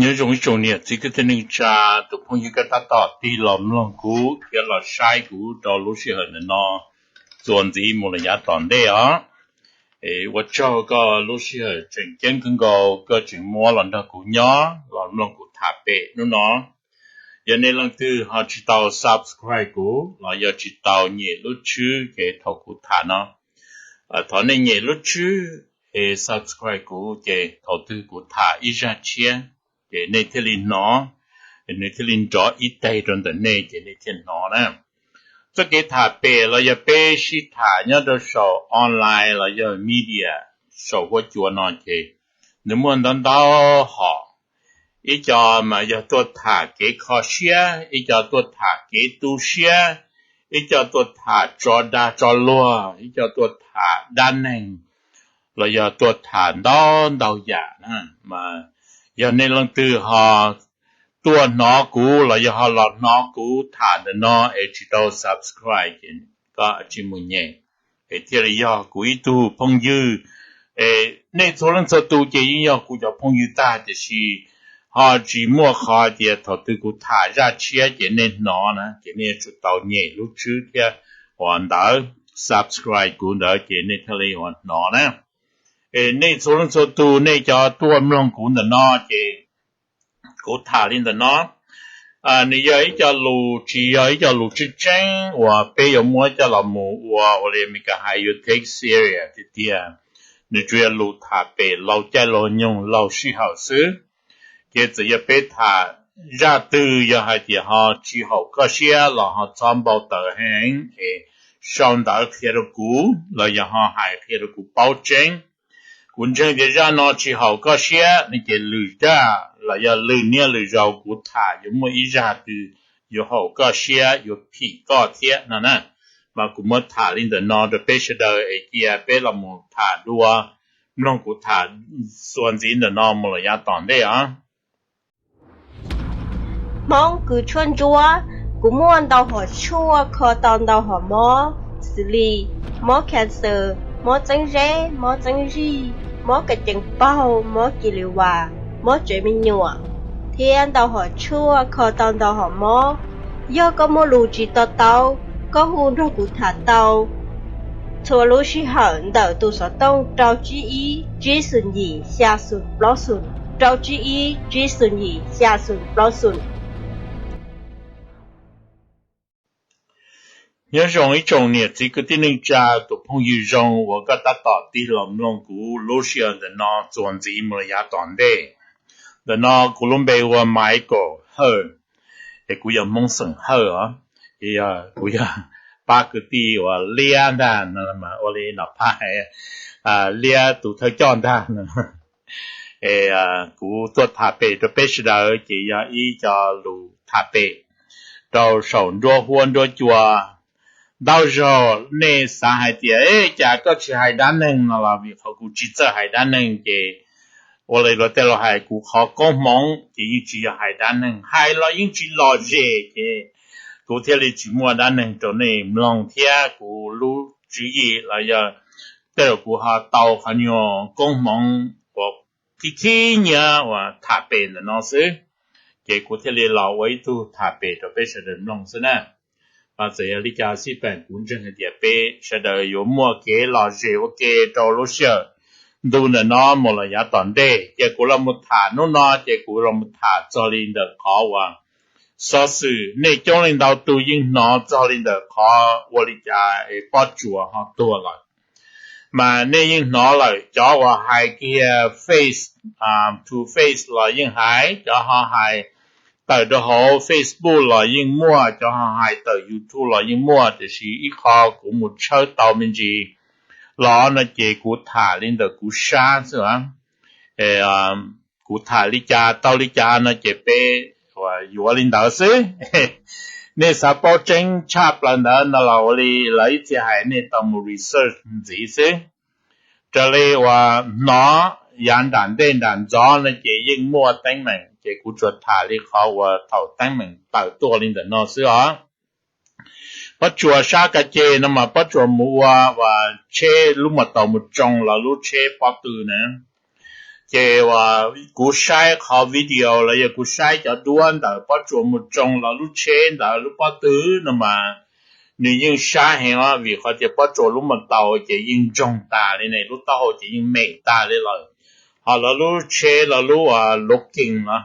Nyob zoo ib tsoom niam txiv kwv tij neej tsa, tus phooj ywg koj tab tom tig los mloog kuv thiab los saib kuv rau lub sij hawm ntawm no txuas ntxiv mus los yav tom ntej os. Es ua tsaug koj lub sij hawm tseem ceeb kawg nkaus koj tseem muab los nrog kuv nyob los mloog kuv tham pem hnub no. Yog nej leej twg ho tsis tau subscribe kuv los yog tsis tau nyem lub tswb ces thaum kuv tham no, thov nej nyem lub tswb es subscribe kuv ces thaum twg kuv tham ib zaj tshiab ces nej thiaj li hnov, nws thiaj li nrov ib teg rau ntawm nej ces nej thiaj hnov na. Txoj kev tham pem los yog peb sib tham nyob rau saum online los yog media saum huab cua no ces nws muaj ntau ntau hom. Ib co mas yog tuaj tham kev kho siab, ib co tuaj tham kev tu siab, ib co tuaj tham tso dag tso luag, ib co tuaj tham dab neeg, los yog tuaj tham ntau ntau yam na. Mas yog nej leej twg ho tuaj hnov kuv los yog ho los hnov kuv tham ntawm no es tsis tau subscribe ces koj tsis mus nyem es thiaj li yog kuv ib tug phooj ywg. Es nej txhua leej txhua tus ces yeej yog kuv cov phooj ywg tag, tiam sis ho tsis muaj qhov tias thaum twg kuv tham zaj tshiab ces nej hnov na ces nej yuav tsum tau nyem lub tswb thiab uas ntawd subscribe kuv ntawd ces nej thiaj li uas hnov na. Es nej txhua leej txhua tus nej cov tuaj mloog kuv ntawm no ces kuv tham li ntawm no, nws yog ib co lus tsis yog ib co lus tseeb tseeb uas peb yuav muab coj los mus ua ua li Meskas hais yuav take serious tiag tiag. Nws tsuas yog lus tham pem laug caij laug nyoog laug sij hawm xwb. Ces txawm yog peb tham zaj twg yog hais tias ho tsis haum koj siab los ho txhob npau taws heev es sau ntawv qhia rau kuv los yog ho hais qhia rau kuv paub tseeb. Kuv ntseeg tias zaj no tsis haum koj siab no ces lwm zaj los yog lwm niaj lwm zaus kuv tham yuav muaj ib zaj twg yuav haum koj siab yuav phim koj thiab no na. Mas kuv muab tham li ntawm no rau peb sawv daws es cia peb los mus tham dua, mloog kuv tham xuas ntxiv ntawm no mus los yav tom ntej os. Hmoob kws tshuaj ntsuab, kuv muaj ntau hom tshuaj kho tau ntau hom mob, xws li mob cancer, mob txeeb zeb, mob txeeb zij, mob kas cees paug, mob kis lis vas, mob tsev me nyuam, thiab ntau hom tshuaj kho tau ntau hom mob. Yog koj muaj lus tsis to taub, koj hu nrog kuv tham tau txhua lub sij hawm ntawm tus xov tooj rau tsib ib tsib xoom yim xya xoom plaub xoom, rau tsib ib tsib xoom yim xya xoom plaub xoom. Nyob zoo ib tsoom niam txiv kwv tij neej tsa, tus phooj ywg zoo uas koj tab tom tig los mloog kuv lub sij hawm ntawm no txuas ntxiv mus los yav tom ntej. Ntawm no kuv lub npe hu ua Michael Hawj, es kuv yog Hmoob xeem Hawj os. Kuv yog pab kwv tij uas liab ntag no, ua li Nom Phaj hais, liab tus thawj coj ntag no. Es kuv tuaj tham pem rau peb sawv daws ces yog ib co lus tham pem rau saum nruab huab nruab cua. Ntau zaug nej xav hais tias, e, cas koj tsis hais dab neeg no los vim qhov kuv tsis txawj hais dab neeg ces ua li luag tej laus hais kuv qhov koob hmoov ces yeej tsis yog hais dab neeg, hais los yeej tsis lom zem ces kuv thiaj li tsis muaj dab neeg rau nej mloog thiab kuv lub tswv yim los yog tej zaum kuv ho tau qhov nyuag koob hmoov uas khib khib nyiab uas tham pem ntawm no xwb, ces kuv thiaj li los ua ib tug tham pem rau peb sawv daws mloog xwb na. Txawm yog li cas xij peem kuv ntseeg hais tias peb sawv daws yuav muaj kev lom zem ua ke rau lub sij hawm ntu ntawm no mus los yav tom ntej. Ces kuv los mus tham hnub no ces kuv los mus tham txog li ntawm qhov uas xov xwm nej coob leej ntau tus yeej hnov txog li ntawm qhov ua li cas es Pob Tsuas ho tuag lawm. Mas nej yeej hnov lawm, cov uas hais kiag face to face los yeej hais, cov ho hais tawm rau hauv Facebook los yeej muaj, cov ho hais tawm YouTube los yeej muaj, tiam sis ib qho kuv mus tshawb tau me ntsis los no ces kuv tham li ntawm kuv sab xwb. Kuv tham li cas tau li cas no ces peb yuav li ntawd xwb. Nej xav paub tseeb tshaj plaws ntawd no los ua li lawv ib txhia hais nej tau mus research ntxiv xwb. Raws li uas hnov yav nram ntej nram ntxov no ces yeej muaj teeb meem, ces kuv tsuas tham li qhov uas thaum teeb meem tawm tuaj li ntawm no xwb os. Pob Tsuas sab Ka Ceg no mas Pob Tsuas mus ua uas tsheb lub mas taus mus tsoo los lub tsheb pob tw na. Ces uas kuv saib qhov video los yog kuv saib cov duab ntawm pob tsuas mus tsoo los lub tsheb ntawd lub pob tw no mas nws yeej sab heev os, vim qhov tias pob tsuas lub mus tau ces yeej ntsoog tas li ne, lub taub hau ces yeej mem tas li lawm. Ho lawv lub tsheb los lub uas looking no,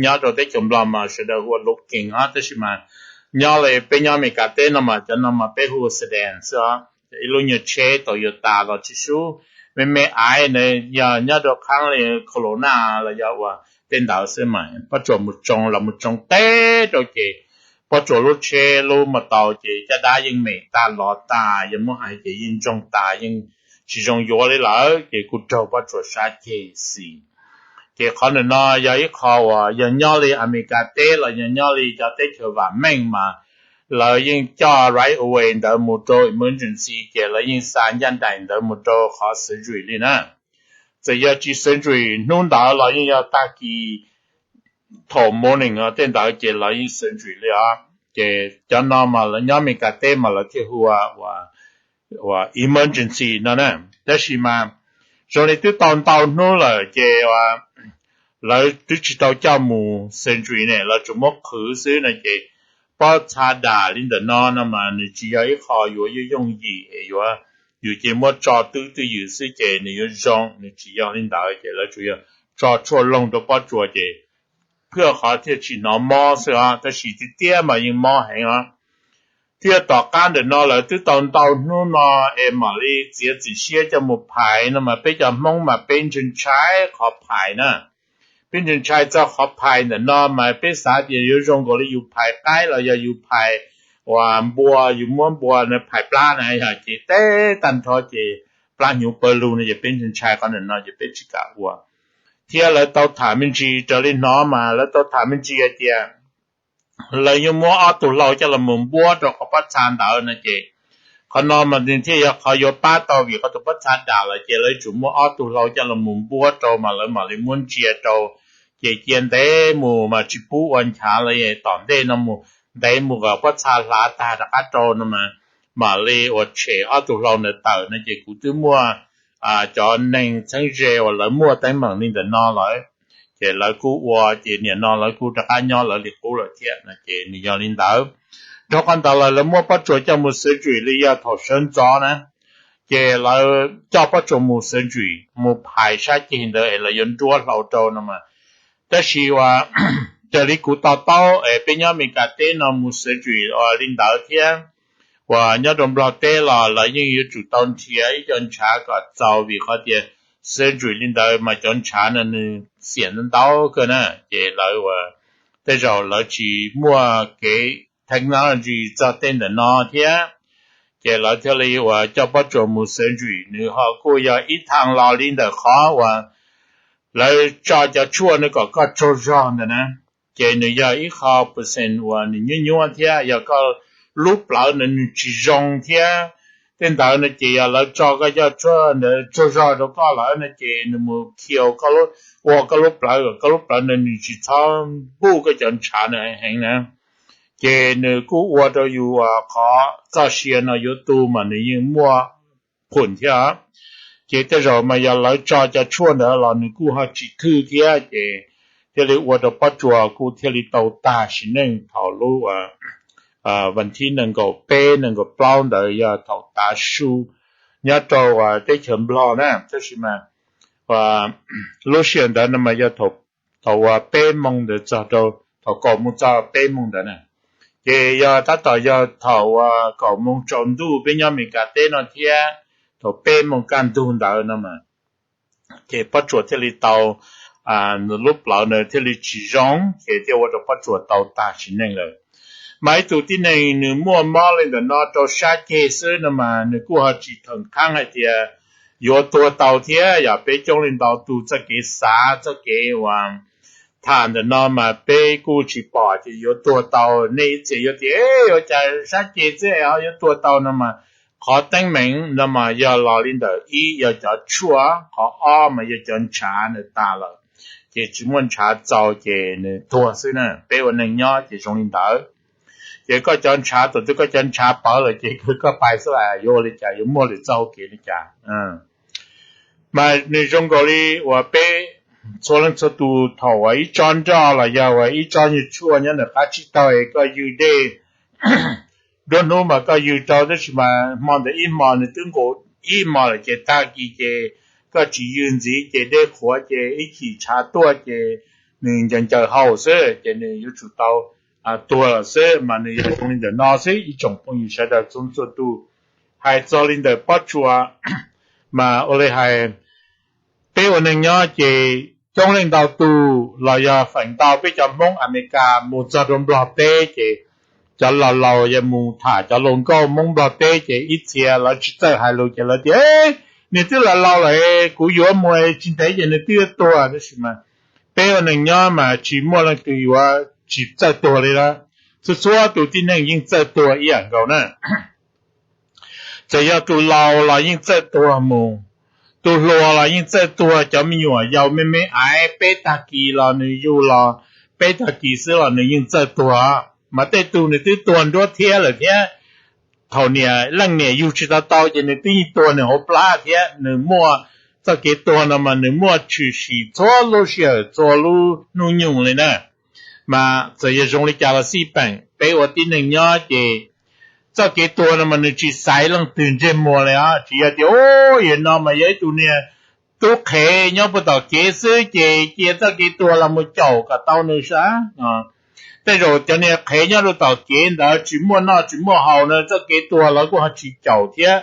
nyob rau teb chaws Nplog mas sawv daws hu ua looking os, tab sis mas nyob li peb nyob Amelikas teb no mas cov no mas peb hu sedan xwb os. Ib lub nyuag tsheb Toyota los tsis sub, me me aiv na, yog nyob rau qhaab li Corona los yog uas tej ntawd xwb mas pob tsuas mus tsoo los mus tsoo teb rau ces pob tsuas lub tsheb lub mus tau ces caj dab yeej mem tag los tag, yog muab hais ces yeej ntsoog tas, yeej tsis zoo yuav li lawm, ces kuj raug pob tsuas sab ceg xis. Ces qhov ntawm no yog ib qho uas yog nyob li Amelikas teb los yog nyob li cov teb chaws vam meej mas lawv yeej coj right away ntawd mus rau emergency, ces lawv yeej xa ncaj nraim ntawd mus rau qhov surgery li na. Txawm yog tsis surgery hnub ntawd los yeej yog tag kis thaum morning tej ntawd ces lawv yeej surgery li os. Ces cov no mas lawv nyob Amelikas teb mas lawv thiaj hu ua, ua emergency no na. Tab sis mas zoo li twb tau ntau hnub lawm ces lawv twb tsis tau coj mus surgery ne, lawv tsuas muab qhwv xwb no ces pob txha dam li ntawm no no mas nws tsis yog ib qho yuav yooj yooj yim es yuav yus ces muab tso twb twj ywm xwb ces nws yuav zoo, nws tsis yog li ntawd ces lawv tsuas yog tso tshuaj loog rau pob tsuas ces phwj qhov thiaj tsis hnov mob xwb os, tab sis tiag tiag mas yeej mob heev os. Thiab tom qab ntawm no lawv twb tau ntau hnub no es mam li txiav txim siab coj mus phais no mas peb cov Hmoob mas peb ntshai ntshai qhov phais na. Peb ntshai ntshai txog qhov phais ntawm no mas peb xav tias yuav zoo nkaus li yus phais qaib los yog yus phais uas npua, yus muab npua phais plab na yog ces teb tag nrho ces plab hnyuv pawg lug no ces peb ntshai ntshai qhov ntawm no ces peb tsis kam ua. Thiab lawv tau tham me ntsis raws li hnov mas lawv tau tham me ntsis hais tias lawv yuav muab ob tug hlau coj los mus npuab rau qhov pob txha ntawd no ces qhov no mas nws thiaj yog qhov yuav pab tau vim qhov tus pob txha dam lawm ces lawv yuav tsum muab ob tug hlau coj los mus npuab rau mas lawv mam li muab ntsia rau. Ces cia ntev mus mas tsis pub ua nchav lawm, tom ntej no mus ntev mus kom pob txha hlav tag rov qab rau no mas mam li ua tshem ob tug hlau ntawd tawm no ces kuv twb muaj cov neeg txheeb ze uas lawv muaj teeb meem li ntawm no lawm. Ces lawv kuj ua ces nim no lawv kuj rov qab nyob lawv li qub lawm thiab no ces nws yog li ntawd. Dhau qhov ntawd lawm lawv muab pob tsuas coj mus surgery li yog thaum sawv ntxov na, ces lawv coj pob tsuas mus surgery mus phais sab ceg ntawd es lawv yuav nruab hlau rau no mas. Tab sis uas raws li kuv to taub es peb nyob Amelikas teb no mus surgery uas li ntawd thiab uas nyob rau Nplog teb los lawv yeej yuav tsum tau nrhiav ib co ntshav kom txaus vim qhov tias surgery li ntawd mas cov ntshav no nws xiam ntau ntau kawg na. Ces lawv uas tej zaum lawv tsis muaj kev technology txog tej ntawm no thiab, ces lawv thiaj li uas coj pob tsuas mus surgery, nws ho kuj yog ib thaj los li ntawm qhov uas lawv tso cov tshuaj no kom koj tsaug zog ntawd na. Ces nws yog ib qho percent uas nws nyuaj nyuaj thiab yog koj lub plawv ntawd nws tsis zoo thiab tej ntawd no ces yog lawv tso koj cov tshuaj ntawd tsaug zog rau koj lawm no ces nws mus khiaus ua koj lub plawv kom koj lub plawv ntawd nws tsis txhob npuj koj cov ntshav ntawd heev na. Ces nws kuj ua rau yus uas qhov txoj sia no yuav tu mas nws yeej muaj phum thiab. Ces tej zaum mas yog lawv tso cov tshuaj ntawd los nws kuj ho tsis thwj thiab ces thiaj li ua rau pob tsuas kuj thiaj li tau tag sim neej thaum lub vas thib nees nkaum peb nees nkaum plaub ntawd yog thaum tav su nyob rau teb chaws Nplog na. Tab sis mas lub sij hawm ntawd no mas yog thaum uas peb moo ntawd txog rau, thaum kaum moo txog peb moo ntawd na. Ces yog tab tom yog thaum uas kaum moo tsaus ntuj peb nyob Amelikas teb no thiab, thaum peb moo kaj ntug ntawd no mas ces pob tsuas thiaj li tau, nws lub plawv ntawd thiaj li tsis zoo ces thiaj ua rau pob tsuas tau tag sim neej lawm. Mas ib tug tib neeg nws muaj mob li ntawm no rau sab ceg xwb no mas nws kuj ho tsis theem khaab hais tias yuav tuag tau thiab. Yog peb coob leej ntau tus txoj kev xav txoj kev uas tham ntawm no mas peb kuj tsis pom ces yuav tuag tau. Nej ib txhia yuav tias ua cas sab ceg xwb ho yuav tuag tau no mas qhov teeb meem no mas yog los li ntawm ib yog cov tshuaj, qhov ob mas yog cov ntshav nws tas lawm, ces tsis muaj ntshav txaus ces nws tuag xwb na. Peb ua neeg nyob ces zoo li ntawd. Ces koj cov ntshav, thaum twg koj cov ntshav pawv lawm ces koj pais xwb, yuav ua li cas, yuav muaj lwm txoj hau kev li cas? Mas nws zoo nkaus li uas peb txhua leej txhua tus thaum uas ib tsob nroj los yog uas ib tsob nyuag tshuaj nyob ntawm qab tsib taug es koj ywg dej, nruab hnub mas koj ywg rau tab sis mas hmo ntawd ib hmo nws twb nqus ib hmo lawm ces tag kis ces koj tsis ywg ntxiv ces dej qhuav ces ib chim tshav tuaj ces nws ncaws ncaws hau xwb ces nws yuav tsum tau tuag lawm xwb. Mas nws yog zoo li ntawm no xwb ib tsoom phooj ywg sawv daws txhua txhua tus. Hais txog li ntawm pob tsuas mas ua li hais, peb ua neeg nyob ces coob leej ntau tus los yog feem ntau peb cov Hmoob Amelikas mus txog rau Nplog teb ces cov laus laus yog mus tham cov laus nkauj Hmoob Nplog teb ces ib txhia lawv tsis txawj hais lus ces lawv tias, nws twb laus laus lawm, kuv yuav mus tsis ntev ces nws twb yuav tuag. Tab sis mas peb ua neeg nyob mas tsis muaj leej twg yuav tsis txawj tuag li lawm. Txhua txhua tus tib neeg yeej txawj tuag ib yam nkaus na. Txawm yog tus laus los yeej txawj tuag mus, tus hluas los yeej txawj tuag, cov me nyuam yaus me me aiv peb tag kis los nws yug los peb tag kis xwb los nws yeej txawj tuag. Mas tej tug nws twb tuag nruab thiab lawm thiab, thaum niam leej niam yug tsis tau tau ces nws twb yeej tuag nws hauv plab thiab. Nws muaj txoj kev tuag no mas nws muaj tshwm sim txhua lub sij hawm txhua lub hnub nyoog li na. Mas txawm yog zoo li cas los xij peem, peb ua tib neeg nyob ces txoj kev tuag no mas nws tsis xaiv leej twg ntsej muag li os. Tsis yog tias, u, yam no mas yog ib tug niag tub qhev nyob puag tom kev xwb ces cia txoj kev tuag los mus caum kom tau nws sav. Tej zaum cov niag qhev nyob rau tom kev ntawd tsis muaj noj tsis muaj haus na, txoj kev tuag los kuj ho tsis caum thiab.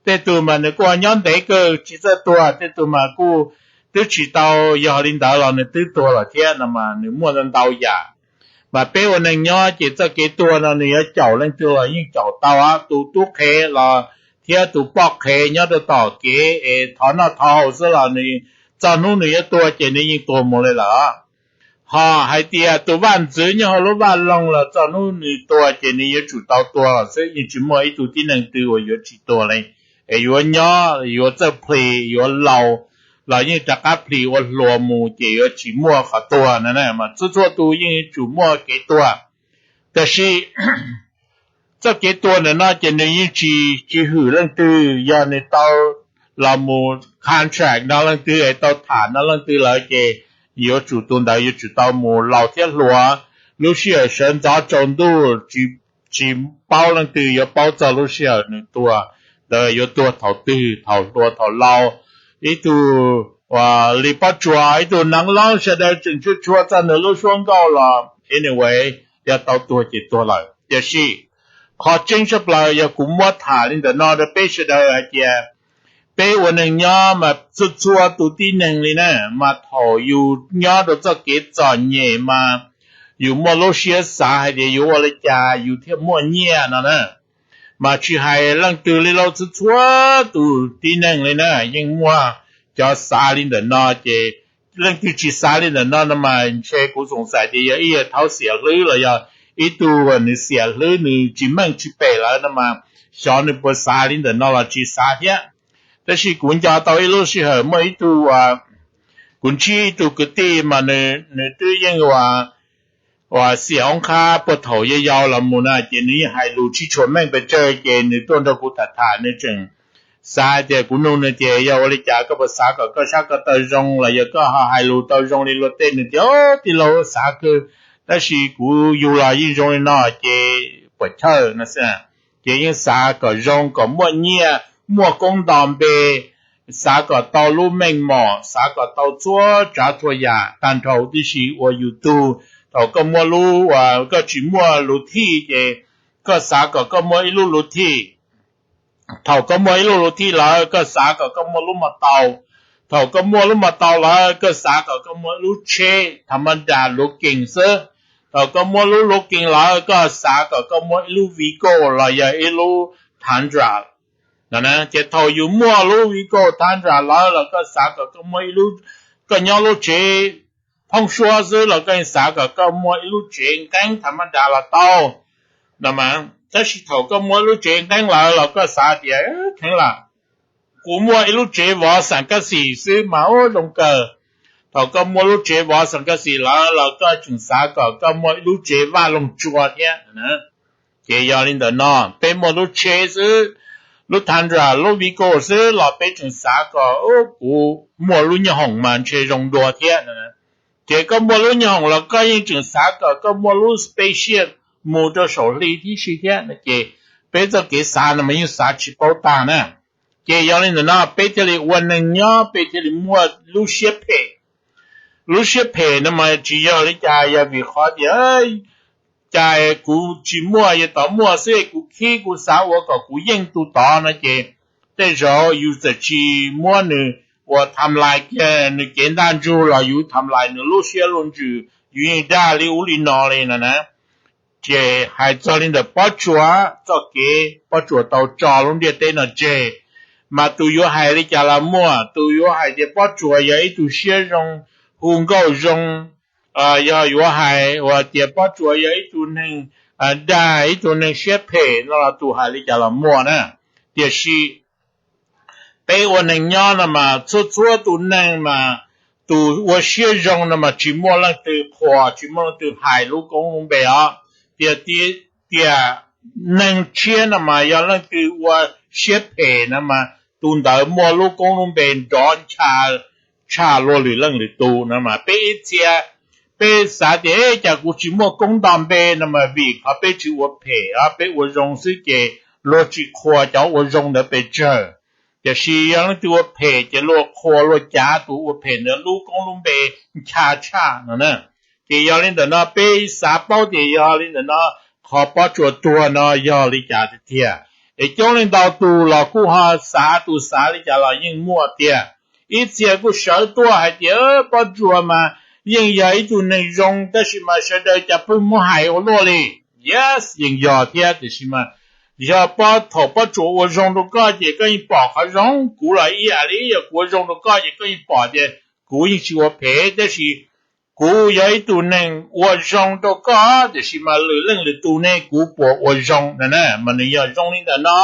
Tej tug mas nws kuj ho nyob ntev kawg tsis txawj tuag, tej tug mas kuj twb tsis tau yog li ntawd los nws twb tuag lawm thiab no mas nws muaj ntau yam. Mas peb ua neeg nyob ces txoj kev tuag no nws yuav caum leej twg los yeej caum tau, tus tub qhev los thiab tus poj qhev nyob rau tom kev es thov noj thov haus xwb los nws txog hnub nws yuav tuag ces nws yeej tuag mus li lawm. Ho hais tias tus vaj ntxwv nyob hauv lub vaj loog los txog hnub nws tuag ces nws yuav tsum tau tuag los xwb, yeej tsis muaj ib tug tib neeg twg uas yuav tsis tuag li. Es yuav nyob yuav txawj plhis yuav laus los yeej rov qab plhis ua hluas mus ces yuav tsis muaj qhov tuag no na, mas txhua txhua tus yeej yuav tsum muaj kev tuag. Tab sis txoj kev tuag ntawm no ces nws yeej tsis, tsis hwm leej twg, yog nws tau los mus contract nrog leej twg es tau tham nrog leej twg lawm ces yuav tsum tus ntawd yuav tsum tau mus laus thiab hluas. Lub sij hawm sawv ntxov tsaus ntuj tsis, tsis paub leej twg yuav paub txog lub sij hawm nws tuag ntawd yuav tuag thaum twg, thaum hluas thaum laus. Ib tug li Pob Tsuas, ib tug neev loob sawv daws tseem tshua tshua txog nws lub suab nkauj los anyway, yog tau tuag ces tuag lawm. Tiam sis qhov tseeb tshaj plaws yog kuv muab tham li ntawm no rau peb sawv daws hais tias peb ua neeg nyob mas txhua txhua tus tib neeg li na, mas thaum yus nyob rau txoj kev txom nyem mas yus muaj lub siab xav hais tias yuav ua li cas yus thiaj muaj nyiaj no na. Mas tsis hais leej twg li lauj, txhua txhua tus tib neeg li na yeej muaj cov xav li ntawm no ces leej twg tsis xav li ntawm no no mas ntshe kuv xoom xais tias yog ib yam thaub xiam hlwb los yog ib tug nws xiam hlwb nws tsis meej tsis pem lawm no mas xyov nws puas xav li ntawm no los tsis xav thiab. Tab sis kuv nco tau ib lub sij hawm muaj ib tug, kuv ntsib ib tug kwv tij mas nws twb yeej ua xiam oob qhab puag thaum yau yau los mus na ces nws yeej hais lus tsis tshua meej pes tsawg ces nws tuaj nrog kuv tham tham nws tseem xav tias, kuv nug nws tias yog ua li cas koj puas xav kom koj sab ko taw zoo los yog koj ho hais lus tau zoo li luag tej, nws tias tij laug xav kawg, tab sis kuv yug los yeej zoo li no ces puas chawj no xwb. Ces yeej xav kom zoo kom muaj nyiaj muaj koob nto npe, xav kom tau lub meej mom, xav kom tau txhua tsav txhua yam tag nrho huv tib si ua yus tug. Thaum koj muaj lub, koj tsis muaj luv thij ces koj xav kom koj muaj ib lub luv thij. Thaum koj muaj ib lub luv thij lawm koj xav kom koj muaj lub mos taus. Thaum koj muaj lub mos taus lawm koj xav kom koj muaj ib lub tsheb tha ma da luv kees xwb. Thaum koj muaj lub luv kees lawm koj xav kom koj muaj ib lub vehicle los yog ib lub Tundra. Ces thaum yus muaj lub vehicle Tundra lawm los koj xav kom koj muaj ib lub, koj nyob lub tsev phoob suab xwb los koj xav kom koj muaj ib lub tsev nqeeb tha ma da los tau. Tab sis thaum koj muaj ib lub tsev nqeeb lawm los koj xav tias kheev lam, kuv muaj ib lub tsev vov xam kab xis xwb mas ua zoo kawg. Thaum koj muaj lub tsev vov xam kab xis lawm los koj tseem xav kom koj muaj ib lub tsev vaj loog tsua thiab. Ces yog li ntawm no peb muaj lub tsheb xwb, lub Tundra, lub Vigo xwb los peb tseem xav kom kuv muaj lub nyoob hoom mas ntshe zoo dua thiab. Ces koj muaj lub nyoob hoom los koj yeej tseem xav kom koj muaj lub spaceship mus rau saum hli tib si thiab no ces peb txoj kev xav no mas yeej xav tsis paub tag na. Ces yog li ntawm no peb thiaj li ua neeg nyob peb thiaj li muaj lub siab phem. Lub siab phem no mas tsis yog li cas, yog vim qhov tias cas kuv tsis muaj, yog tod muaj xwb kuv khib kuv xav ua kom kuv yeej tus tod no ces tej zaum yus txawm tsis muab nws ua timeline kiag nws cev ntaj ntsug los yus timeline nws lub siab lub ntsws yus yeej dag li ub li no li no na. Ces hais txog li ntawm Pob Tsuas txoj kev, Pob Tsuas tau tso lub ntiaj teb no tseg, mas tus yuav hais li cas los muaj, tus yuav hais tias Pob Tsuas yog ib tug siab zoo, hu nkauj zoo, yog yuav hais uas tias Pob Tsuas yog ib tug neeg dag, ib tug neeg siab phem no los tus hais li cas los muaj na. Tiam sis peb ua neeg nyob no mas txhua txhua tus neeg mas tus ua siab zoo no mas tsis muaj leej twg qhuas, tsis muaj leej twg hais lub koob lub npe os. Tiam, tiam neeg tshiab no mas yog leej twg ua siab phem no mas tus ntawd muaj lub koob lub npe nrov ncha tshaj luag lwm leej lwm tus no mas peb ib txhia peb xav tias cas kuv tsis muaj koob nto npe no mas vim qhov peb tsis ua phem os, peb ua zoo xwb ces luag tsis qhuas cov ua zoo ntawd pes tsawg. Tiam sis yog leej twg ua phem ces luag qhuas luag cav tus ua phem ntawd lub koob lub npe ncha tshaj no na. Ces yog li ntawm no peb xav paub tias yog li ntawm no qhov Pob Tsuas tuag no yog li cas tiag tiag. Es coob leej ntau tus los kuj ho xav, tus xav li cas los yeej muaj tiag. Ib txhia kuj sawv tuaj hais tias Pob Tsuas mas yeej yog ib tug neeg zoo tab sis mas sawv daws cas pheej muab hais ua luaj li. Yes, yeej yog thiab tiam sis mas yog pob, thaum Pob Tsuas ua zoo rau koj ces koj yeej pom qhov zoo, kuv los ib yam li, yog kuv ua zoo rau koj ces koj yeej pom tias kuv yeej tsis ua phem tab sis kuv yog ib tug neeg ua zoo rau koj tiam sis mas lwm leej lwm tus ne kuv puas ua zoo no na, mas nws yog zoo li ntawm no.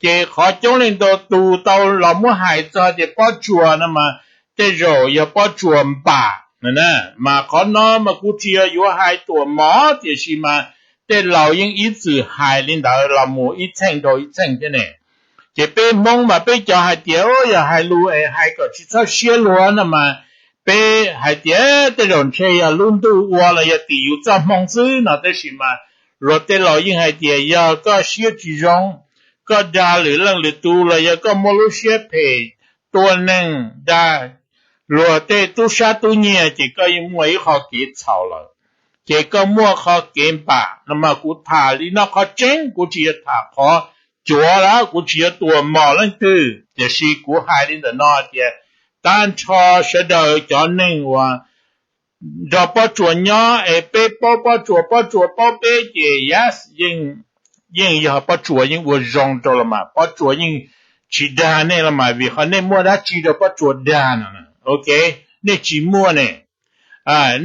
Ces qhov coob leej ntau tus tau los muab hais txog tias Pob Tsuas no mas tej zaum yog Pob Tsuas npam no na, mas qhov no mas kuv tsis yog yuav hais tuam mov tiam sis mas tej laus yeej ib txwm hais li ntawd los mus ib txheej rau ib txheej thiab ne. Ces peb Hmoob mas peb cov hais tias yog hais lus es hais kom tsis txhob siab luag no mas peb hais tias tej zaum ntshe yog lub ntuj ua los yog tim yus txoj hmoo xwb no tab sis mas luag tej laus yeej hais tias yog koj siab tsis zoo, koj dag lwm leej lwm tus los yog koj muaj lub siab phem tua neeg dag luag tej tub sab tub nyiag ces koj yeej muaj ib qho kev txhaum lawm. Ces koj muaj qho kev npam no mas kuv tham li no qhov tseeb, kuv tsis yog tham qhov cuav lawm, kuv tsis yog tuam mom leej twg, tiam sis kuv hais li ntawm no tias tag nrho sawv daws cov neeg uas nrog Pob Tsuas nyob es peb paub Pob Tsuas, Pob Tsuas paub peb ces yes, yeej yog Pob Tsuas yeej ua zoo rau los mas, Pob Tsuas yeej tsis dag nej los mas vim qhov nej muaj dab tsi rau Pob Tsuas dag no. Ok, nej tsis muaj ne.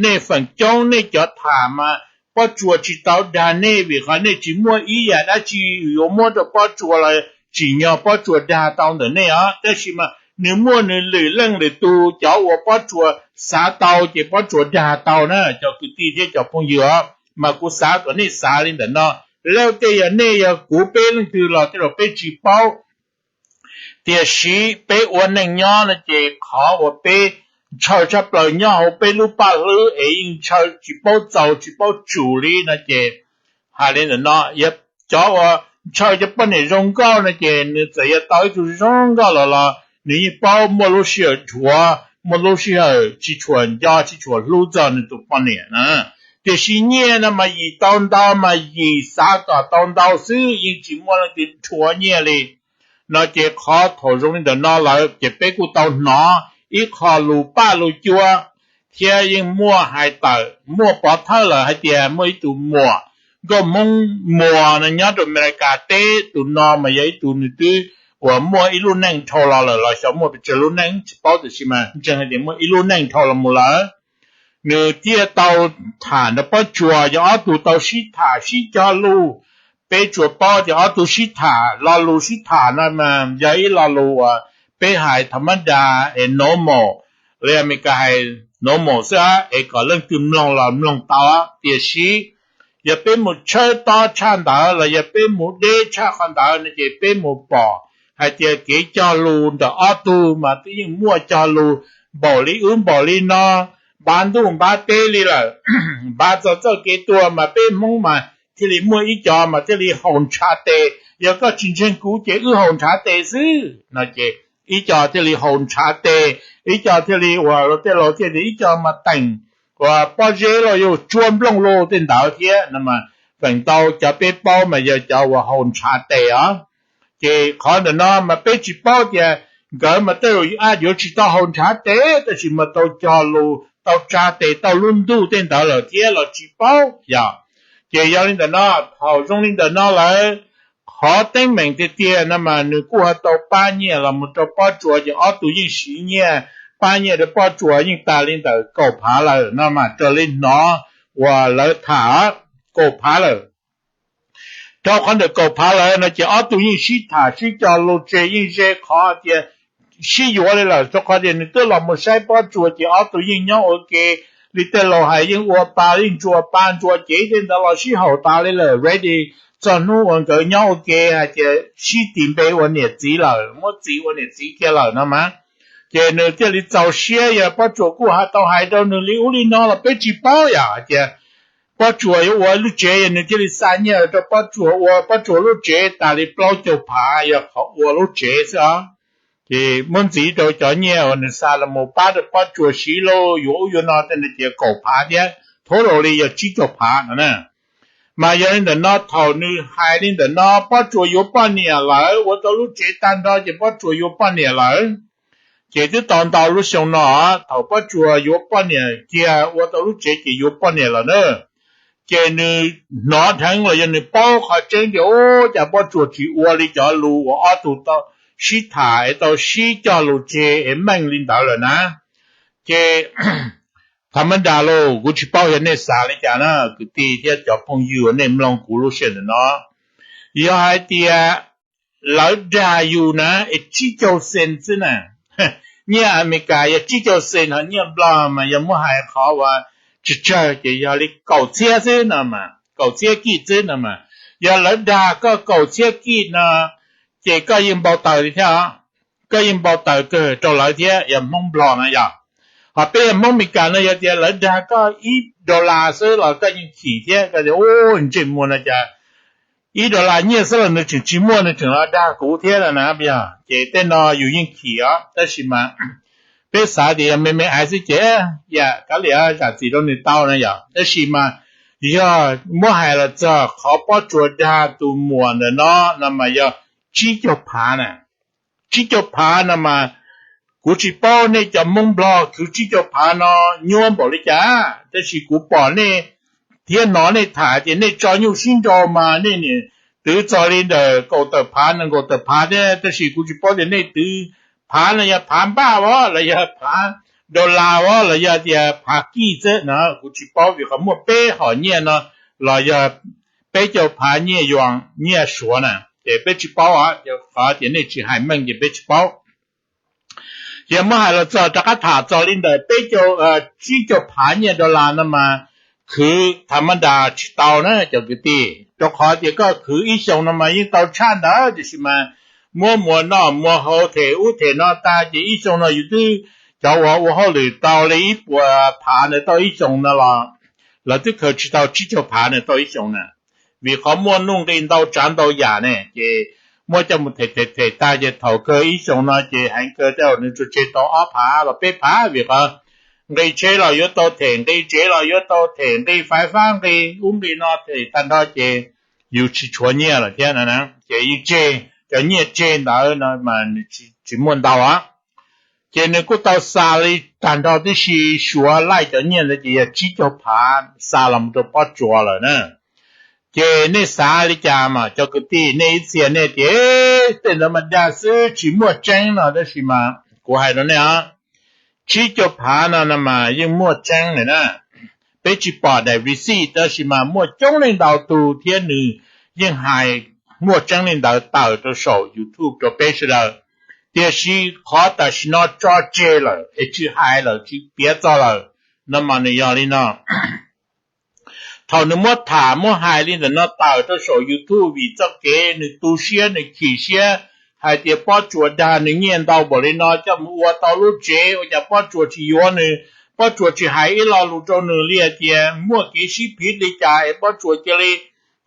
Nej feem coob nej cov tham mas Pob Tsuas tsis tau dag nej vim qhov nej tsis muaj ib yam dab tsi yuav muab rau Pob Tsuas los tsim nyog Pob Tsuas dag tau ntawm nej os. Tab sis mas nws muaj nws lwm leej lwm tus cov uas Pob Tsuas xav tau ces Pob Tsuas dag tau na cov kwv tij thiab cov phooj ywg os. Mas kuv xav kom nej xav li ntawm no, lawv tej yog nej yog kuv peb leej twg los tej zaum peb tsis paub. Tiam sis peb ua neej nyob no ces qhov uas peb ntshaw tshaj plaws nyob hauv peb lub paj hlwb es yeej ntshaw tsis paub txaus tsis paub tsum li no ces hais li ntawm no, yog cov uas ntshaw cov poj niam zoo nkauj no ces nws txawm yog tau ib tug zoo nkauj los los nws yeej paub muaj lub sij hawm dhuav, muaj lub sij hawm tsis tshua nco tsis tshua hlub txog nws tus poj niam na. Tiam sis nyiaj no mas yim tau ntau mas yim xav kom tau ntau xwb, yeej tsis muaj leej twg dhuav nyiaj li. No ces qhov thaum zoo li ntawm no lawm ces peb kuj tau hnov ib qho lus paj lus cua thiab yeej muaj hais tawm muaj pov thawj lawm hais tias muaj ib tug muam nkauj Hmoob Muas no nyob rau Amelikas teb, tus no mas yog ib tug nws twb uas muaj ib lub neej dhau los lawm los xyov muaj pes tsawg lub neej tsis paub tiam sis mas ntseeg hais tias muaj ib lub neej dhau los mus lawm. Nws thiaj tau tham nrog Pob Tsuas, yog ob tug tau sib tham sib cog lus. Peb tsuas paub tias ob tug sib tham, lo lus sib tham no mas yog ib lo lus uas peb hais tha mab da es normal, li Amelikas hais normal xwb es kom leej twg mloog los mloog tau. Tiam sis Yog peb mus tshawb tob tshaj ntawd los yog peb mus deb tshaj qhov ntawd no ces peb mus pom hais tias kev cog lus ntawm ob tug mas twb yeej muaj cog lus npaum li ub npaum li no, npav ntuj npav teb li lawm. Npav txog txoj kev tuag mas peb Hmoob mas thiaj li muaj ib co mas thiaj li haus ntshav tes. Yog koj tsis ntseeg kuv ces wb haus ntshav tes xwb no ces ib co thiaj li haus ntshav tes, ib co thiaj li uas tej laus thiaj li ib co mas teem uas pob zeb los yog tsuab nplooj los tej ntawd thiab no mas feem ntau cov peb paub mas yog cov uas haus ntshav tes os. Ces qhov ntawm no mas peb tsis paub tias nkawd mas tej zaum yuav tsis tau haus ntshav tes tab sis mas tau cog lus tau tsa tes tau lub ntuj tej ntawd lawm thiab los tsis paub yom. Ces yog li ntawm no, thaum zoo li ntawm no lawm, qhov teeb meem tiag tiag no mas nws kuj ho tau pab nyiaj los mus rau Pob Tsuas ces ob tug yeej siv nyiaj pab nyiaj rau Pob Tsuas yeej tas li ntawm kaum phav lawm no mas raws li hnov uas lawv tham kaum phav lawm. Rau qhov ntawm kaum phav lawm no ces ob tug yeej sib tham sib cog lus tseg yeej ze qhov tias sib yuav li lawm rau qhov tias nws twb los mus saib Pob Tsuas ces ob tug yeej nyob ua ke li tej laus hais yeej ua pa yeej ntsuas pa ntsuas cev tej ntawd los sib haum tas li lawm ready txog hnub uas nkawd nyob ua ke hais tias sib tis npe ua niam txiv lawm muab txiv ua niam txiv kiag lawm no mas. Ces nws thiaj li txaus siab yog Pob Tsuas kuj tau hais rau nws li ub li no los peb tsis paub yom hais tias Pob Tsuas yuav ua lub tsev yog nws thiaj li xa nyiaj rau Pob Tsuas ua Pob Tsuas lub tsev tas li plaub caug phav yog qhov ua lub tsev xwb os. Ces muab ntxiv rau cov nyiaj uas nws xa los mus pab rau Pob Tsuas siv lauj yuav ub yuav no tej no ces kaum phav thiab thov laus li yog tsib caug phav no na. Mas yog li ntawm no thaum nws hais li ntawm no Pob Tsuas yuav poj niam lawm ua tau lub tsev tag nrho ces Pob Tsuas yuav poj niam lawm. Ces twb tau ntau lub xyoo no thaum Pob Tsuas yuav poj niam kiag ua tau lub tsev ces yuav poj niam lawm na. Ces nws hnov dheev los yog nws paub qhov tseeb tias ub cas Pob Tsuas tsis ua li cov lus uas ob tug tau sib tham es tau sib cog lus tseg es meej li ntawd lawm na. Ces tha mab das lauj kuv tsis paub yog nej xav li cas na kwv tij thiab cov phooj ywg uas nej mloog kuv lub sij hawm ntawm no. Yog hais tias lawv dag yus na es tsib caug xees xwb na, nyiaj Amelikas yog tsib caug xees ho nyiaj Nplog mas yog muab hais qhov uas tsawg tsawg ces yog li kaum txhiab xwb no mas, kaum txhiab kij xwb no mas. Yog lawv dag koj kaum txhiab kij no ces koj yeej npau taws li thiab os, koj yeej npau taws kawg rau lawv thiab yog Hmoob Nplog na yom. Ho peb yog Hmoob Amelikas no yog tias lawv dag koj ib dollar xwb los koj yeej chim thiab koj tias ub ntsej muag no cas ib dollar nyiaj xwb los nws tseem tsis muaj nws tseem los dag kuv thiab no na yog ces tej no yus yeej chim os tab sis mas peb xav tias yog me me aiv xwb ces yam kav liam zam txim rau nws tau na yom tab sis mas yog muab hais los txog qhov Pob Tsuas dag tus muam ntawm no no mas yog tsib caug phav na. Tsib caug phav no mas kuv tsis paub nej cov Hmoob Nplog khwv tsib caug phav no nyuaj npaum li cas tab sis kuv pom nej thiab hnov nej tham tias nej tso nyuj sib nraus mas nej niam twv txog li ntawm kaum tawm phav nees nkaum tawm phav thiab tab sis kuv tsis paub tias nej twv phav no yog phav npaj os los yog phav dollar os los yog tias phav kij xwb no kuv tsis paub vim qhov muaj peb hom nyiaj no los yog peb caug phav nyiaj yuan nyiaj Suav na ces peb tsis paub os qhov tias nej tsis hais meej ces peb tsis paub. Ces muab hais los txog rov qab tham txog li ntawm peb caug, tsib caug phav nyiaj dollar no mas khwv tha mab das tsis tau na cov kwv tij rau qhov tias koj khwv ib xyoos no mas yeej tau tshaj ntawd tiam sis mas muab muas noj muas haus them ub them no tag ces ib xyoos no yus twb cov uas ua hauj lwm tau li ib puas phav ntawd tau ib xyoos no los lawv twb khaws tsis tau tsib caug phav ntawd tau ib xyoos na. Vim qhov muaj nuj nqi ntau tsav ntau yam ne ces muab coj mus them them them tag ces thaum kawg ib xyoos no ces heev kawg tej zaum nws tsuas tseg tau ob phav los peb phav vim qhov nqi tsheb los yuav tau them, nqi tsev los yuav tau them, nqi faiv fab, nqi ub nqi no them tag nrho ces yus tsis tshuav nyiaj lawm thiab na. Ces yeej tseg cov nyiaj tseg ntawd no mas nws tsis muaj ntau os. Ces nws kuj tau xa li tag nrho tib si, Suav laij cov nyiaj ntawd ces yog tsib caug phav xa los rau Pob Tsuas lawm na. Ces nej xav li cas mas cov kwv tij, nej ib txhia nej tias tej ntawd mas dag xwb tsis muaj tseeb no, tab sis mas kuv hais rau nej os, tsib caug phav no no mas yeej muaj tseeb lawm na. Peb tsis pom daim receipt tab sis mas muaj coob leej ntau tug thiab nws yeej hais muaj tseeb li ntawd tawm rau saum YouTube rau peb sawv daws. Tiam sis qhov tam sim no tso tseg lawm es tsis hais lawm tsis piav txog lawm no mas nws yog li no. thaum nws muab tham muab hais li ntawm no tawm rau saum YouTube vim txoj kev nws tu siab nws chim siab hais tias Pob Tsuas dag nws nyiaj ntau npaum li no coj mus ua tau lub tsev, ua cas Pob Tsuas tsis yuav nws, Pob Tsuas tsis hais ib lo lus rau nws li hais tias muaj kev sib phiv li cas es Pob Tsuas cia li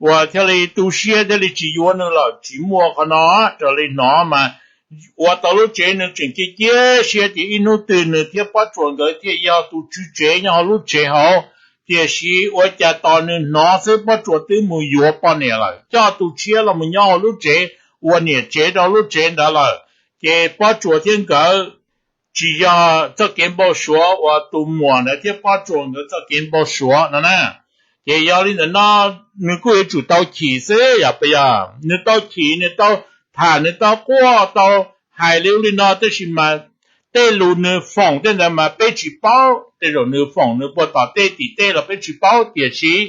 uas thiaj li tu siab thiaj li tsis yuav nws lawm, tsis muaj qhov no. Raws li hnov mas ua tau lub tsev nws tseem cia cia siab tias ib hnub twg nws thiab Pob Tsuas nkawd thiaj yog tus tswv tsev nyob hauv lub tsev hauv, tiam sis ua cas tos nws hnov xwb Pob Tsuas twb mus yuav poj niam lawm, coj tus tshiab los mus nyob hauv lub tsev, ua niam tsev rau lub tsev ntawd lawm. Ces Pob Tsuas thiab nkawd tsis yog txoj kev npau suav uas tus muam ntawd thiab Pob Tsuas nkawd txoj kev npau suav no na. Ces yog li ntawm no nws kuj yuav tsum tau chim xwb yog puas yog? Nws tau chim, nws tau tham, nws tau quaj, tau hais li ub li no, tab sis mas tej lus nws foom tej ntawd mas peb tsis paub, tej zaum nws foom nws puag tom tej tim tej los peb tsis paub, tiam sis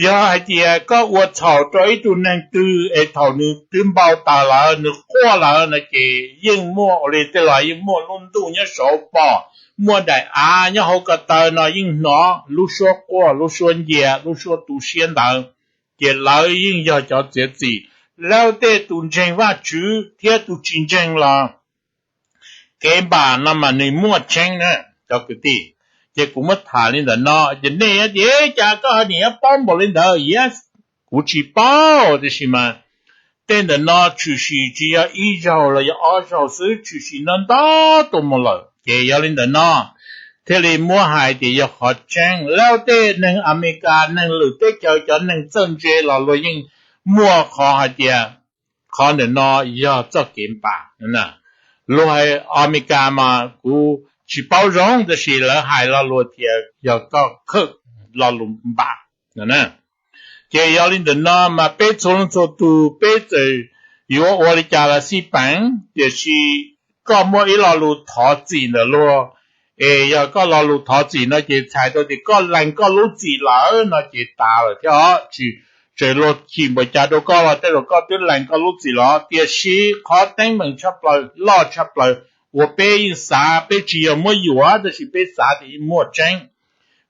yog hais tias koj ua txhaum rau ib tug neeg twg es thaum nws twb npau taws lawm, nws quaj lawm no ces yeej muaj ua li tej los yeej muaj lub ntuj nyob saud pom, muaj daim av nyob hauv ko taw no yeej hnov lub suab quaj, lub suab ncia, lub suab tu siab ntawd. Ces lawv yeej yog cov txiav txim. Lawv tej tus ntseeg Vajtswv thiab tus tsis ntseeg los kev npam no mas nws muaj tseeb na cov kwv tij. Ces kuv muab tham li ntawm no ces nej tias cas koj ho nim yuav paub npaum li ntawd? Yes, kuv tsis paub, tiam sis mas tej ntawm no tshwm sim tsis yog ib zaug los yog ob zaug xwb, tshwm sim ntau ntau tuaj mus lawm. Ces yog li ntawm no thiaj li muab hais tias yog qhov tseeb. Lawv tej neeg Amelikas, neeg lwm teb chaws, cov neeg txawj ntse los luag yeej muaj qhov hais tias qhov ntawm no yog txoj kev npam. Luag hais Amelikas mas kuv tsis paub zoo, tab sis lawv hais lo lus tias yog koj khawm lo lus npam. Ces yog li ntawm no mas peb txhua leej txhua tus peb txawm yuav ua li cas los xij peem, tiam sis koj muaj ib lo lus thov txim ntawm luag, es yog koj lo lus thov txim no ces txhais tau tias koj lees koj lub txim lawm no ces tas lawm thiab os. Tsis, txawm luag chim npaum cas rau koj los tej zaum koj twb lees koj lub txim los, tiam sis qhov teeb meem tshaj plaws, loj tshaj plaws uas peb yeej xav, peb tsis yog muab yuam tab sis peb xav tias yeej muaj tseeb.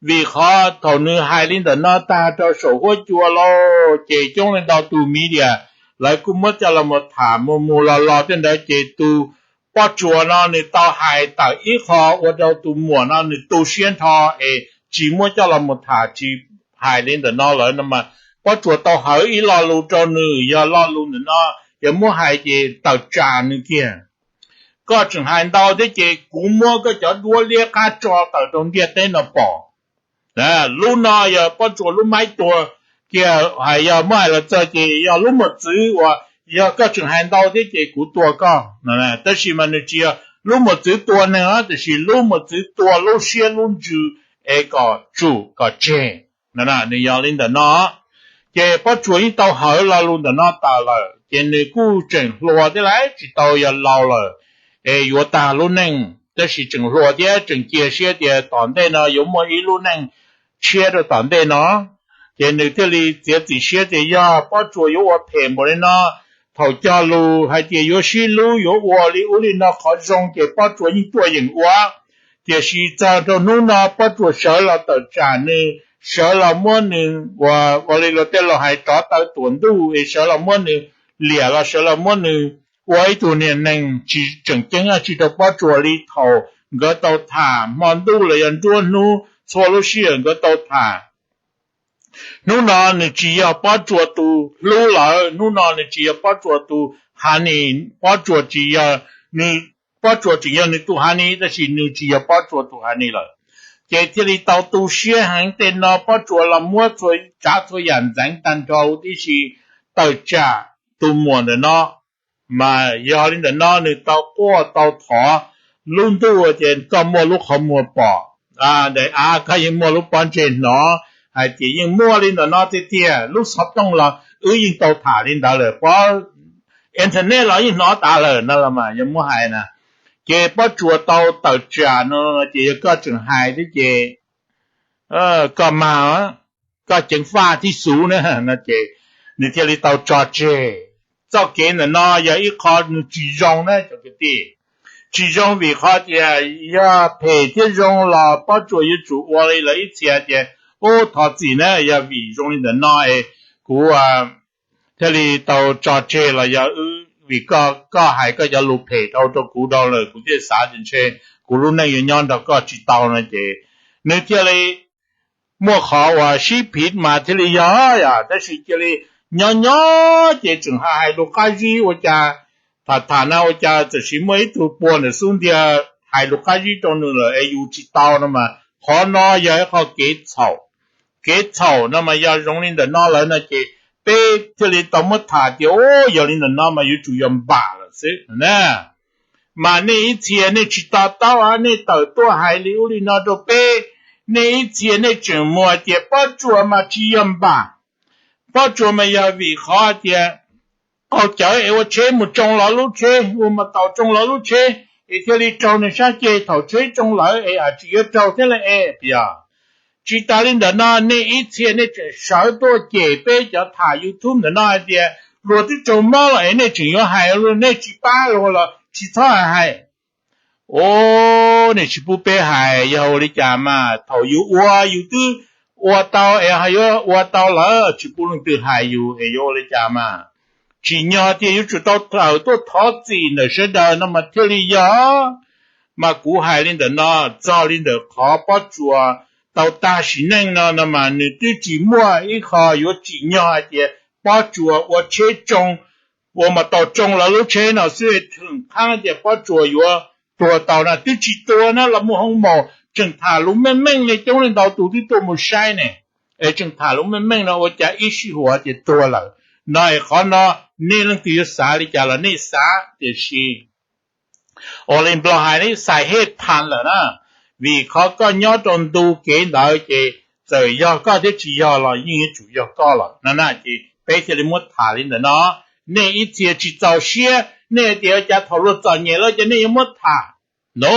Vim qhov thaum nws hais li ntawm no tag rau saum huab cua lauj, ces coob leej ntau tus media lawv kuj muab coj los mus tham mus mus los los tej ntawd, ces tus Pob Tsuas no nws tau hais tawm ib qho ua rau tus muam no nws tu siab nrho, es tsis muab coj los mus tham, tsis hais li ntawm no lawm no mas Pob Tsuas tau hawv ib lo lus rau nws, yog lo lus ntawm no yog muab hais ces tawm tsam nws kiag. Koj tseem hais ntau thiab ces kuv muab koj cov duab liab qab tso tawm rau ntiaj teb no pom. Lub no yog Pob Tsuas lub maib tua kiag, hais yog muab hais los txog ces yog lub mos txwv uas yog koj tseem hais ntau thiab ces kuv tua koj. Tab sis mas nws tsis yog lub mos txwv tua neeg, tab sis lub mos txwv tua lub siab lub ntsws es kom tsum kom tseg. Nws yog li ntawm no, ces Pob Tsuas yeej tau hawv lo lus ntawm no tawm lawm, ces nws kuj tseem hluas thiab lauj, tsis tau yog laus lawm es yuav tag lub neej, tab sis tseem hluas thiab tseem cia siab tias tom ntej no yuav muaj ib lub neej tshiab rau tom ntej no. Ces nws thiaj li txiav txim siab tias yog Pob Tsuas yuav ua phem npaum li no, thaum cog lus hais tias yuav sib hlub yuav ua li ub li no qhov zoo ces Pob Tsuas yeej tuaj yeem ua. Tiam sis txog rau hnub no Pob Tsuas sawv los tawm tsam nws, sawv los muab nws ua, ua li luag tej laus hais rov taw tuam ntuj es sawv los muab nws liam los sawv los muab nws ua ib tug niag neeg tsis tseem ceeb dab tsi rau Pob Tsuas li thaum nkawd tau tham hmo ntuj los yog nruab hnub txhua lub sij hawm nkawd tau tham. Hnub no nws tsis yog Pob Tsuas tus hlub lawm, hnub no nws tsis yog Pob Tsuas tus honey, Pob Tsuas tsis yog nws, Pob Tsuas tseem yog nws tus honey tab sis nws tsis yog Pob Tsuas tus honey lawm. Ces thiaj li tau tu siab heev, tej no Pob Tsuas los muab txhua tsav txhua yam ntxeev tag nrho huv tib si tawm tsam tus muam ntawm no. Mas yog li ntawm no nws tau quaj tau thov lub ntuj tias koj muaj lub qhov muag pom, daim av koj yeej muaj lub pob ntseg hnov, hais tias yeej muaj li ntawm no tiag tiag, lub xov tooj los wb yeej tau tham li ntawd lawm, pob internet los yeej hnov tas lawm no los mas yog muab hais na. Ces Pob Tsuas tau tawm tsam no ces yog koj tseem hais thiab ces koj mag, koj ceev faj tib xus na no ces nws thiaj li tau tso tseg. Txoj kev ntawm no yog ib qho nws tsis zoo na cov kwv tij. Tsis zoo vim qhov tias yog phem thiab zoo los Pob Tsuas yuav tsum ua li lawv ib txhia tias Ub, thov txim na, yog vim zoo li ntawm no es kuv thiaj li tau tso tseg los yog vim koj, koj hais koj cov lus phem dhau rau kuv dhau lawm, kuv thiaj xav tias ntshe kuv lub neej yuav nyob nrog koj tsis tau no ces nws thiaj li muaj qhov uas sib phiv mas thiaj li yog yom, tab sis cia li nyob nyob ces tseem hais hais lus qab zib ua cas, tham tham na ua cas txawm sis muaj ib tug puag ntawm xub ntiag hais lus qab zib rau nws lawm es yus tsis tau no mas qhov no yog ib qho kev txhaum. Kev txhaum no mas yog zoo li ntawm no lawm no ces peb thiaj li tau muab tham tias, ub, yog li ntawm no mas yuav tsum yog npam lawm xwb na. Mas nej ib txhia nej tsis to taub, nej tawm tuaj hais li ub li no rau peb. Nej ib txhia nej tseem mus hais tias Pob Tsuas mas tsis yog npam, Pob Tsuas mas yog vim qhov tias qaug cawv es ua tsheb mus tsoo lov lub tsheb, ua mas taus tsoo lov lub tsheb es thiaj li raug nws sab ceg, thaum tsheb tsoo lawm es tsis yuav raug thiab li es yog. Tsis tas li ntawm no nej ib txhia nej tseem sawv tuaj cem peb cov tham YouTube ntawm no hais tias luag twb raug mob los es nej tseem yuav hais, luag nej tsis pab luag los tsis txhob hais. Ub, nej tsis pub peb hais yog ua li cas mas, thaum yus ua yus twb ua tau es yuav ua tau lawm tsis pub leej twg hais yus es yuav ua li cas mas. Tsim nyog tias yuav tsum tau tawm tuaj thov txim ntawm sawv daws no mas thiaj li yog. Mas kuv hais li ntawm no txog li ntawm qhov Pob Tsuas tau tag sim neej no no mas nws twb tsis muaj ib qho yuav tsim nyog hais tias Pob Tsuas ua tsheb tsoo, ua mas taus tsoo lawv lub tsheb no xwb, theem qhab tias Pob Tsuas yuav tuag tau na, twb tsis tuag na los mus hoo maum, tseem tham lus meej meej ne, coob leej ntau tus twb tuaj mus saib ne, es tseem tham lus meej meej no ua cas ib sij huam tias tuag lawm no es qhov no nej leej twg yuav xav li cas los nej xav, tiam sis ua li Nplog hais nej xais hej phan lawm na, vim qhov koj nyob rau ntu kev ntawd ces txawm yog koj thiab tsis yog los yeej yuav tsum yog koj lawm no na, ces peb thiaj li muab tham li ntawm no. Nej ib txhia tsis txaus siab, nej tias cas thaum luag txom nyem lawm ces nej yuav muab tham. No,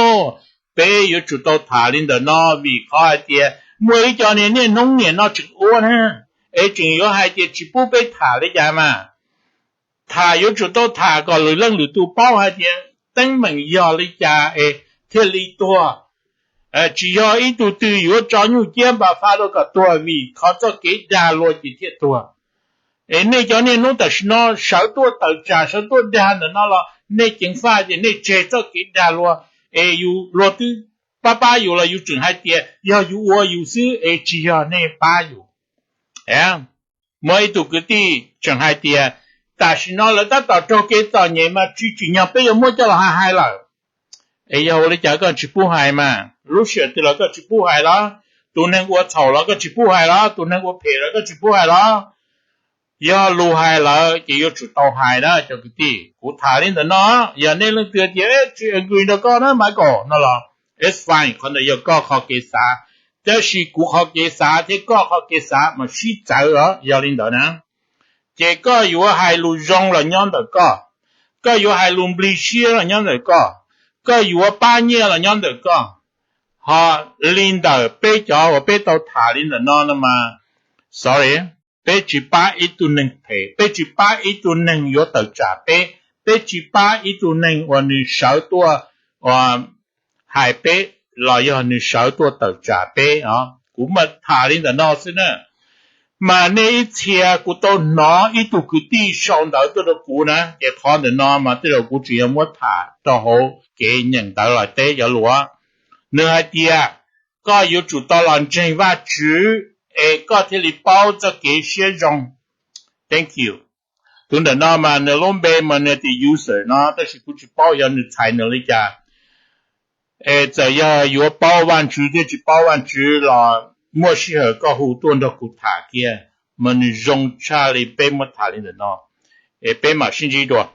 peb yuav tsum tau tham li ntawm no vim qhov hais tias muaj ib co niag niaj hnub niam no tseem ua na, es tseem yuav hais tias tsis pub peb tham li cas mas. Tham yuav tsum tau tham kom lwm leej lwm tus paub hais tias teeb meem yog li cas es thiaj li tuag. Tsis yog ib tug twg yuav tso nyuj ciab npas faj rau kom tuag vim qhov txoj kev dag luag ces thiaj tuag. Es nej cov niaj hnub tam sim no sawv tuaj tawm tsam sawv tuaj dag ntawm no los nej ceev faj tias nej tseg txoj kev dag luag, es yus luag twb pab pab yus los yus tseem hais tias yog yus ua yus xwb es tsis yog nej pab yus. Muaj ib tug kwv tij tseem hais tias tam sim no lawv tab tom raug kev txom nyem mas tsis tsim nyog peb yuav muab coj los hais hais lawm. Es yog ua li cas koj tsis pub hais mas? Lub sij hawm twg los koj tsis pub hais los? Tus neeg ua txhaum los koj tsis pub hais los? Tus neeg ua phem los koj tsis pub hais los? Yog lus hais lawm ces yuav tsum tau hais na cov kwv tij. Kuv tham li ntawm no, yog nej leej twg tias tsis agree nrog koj na Michael no los it's fine, qhov ntawd yog koj qhov kev xav. Tab sis kuv qhov kev xav thiab koj qhov kev xav mas sib txawv os, yog li ntawd na. Ces koj yuav hais lus zoo los nyob ntawm koj, koj yuav hais lus nplig siab los nyob ntawm koj, koj yuav pab nyiaj los nyob ntawm koj. Ho li ntawm peb cov uas peb tau tham li ntawm no no mas, sorry, peb tsis pab ib tug neeg phem, peb tsis pab ib tug neeg yuav tawm tsam peb, peb tsis pab ib tug neeg uas nws sawv tuaj hais peb los yog nws sawv tuaj tawm tsam peb os. Kuv mas tham li ntawm no xwb na. Mas nej ib txhia, kuv tau hnov ib tug kwv tij sau ntawv tuaj rau kuv na, ces qhov ntawm no mas tej zaum kuv tseem yuav muab tham rau hauv kev nyeem ntawv los teb cov lus. Nws hais tias koj yuav tsum tau los ntseeg Vajtswv es koj thiaj li paub txoj kev siab zoo. Thank you. Tus ntawm no mas nws lub npe mas nws tias user no, tab sis kuv tsis paub yog nws txhais nws li cas. Es txawm yog yuav paub Vajtswv thiab tsis paub Vajtswv los muaj sij hawm koj hu tuaj nrog kuv tham kiag, mas nws zoo tshaj li peb muab tham li ntawm no. Es peb mam sib ntsib dua.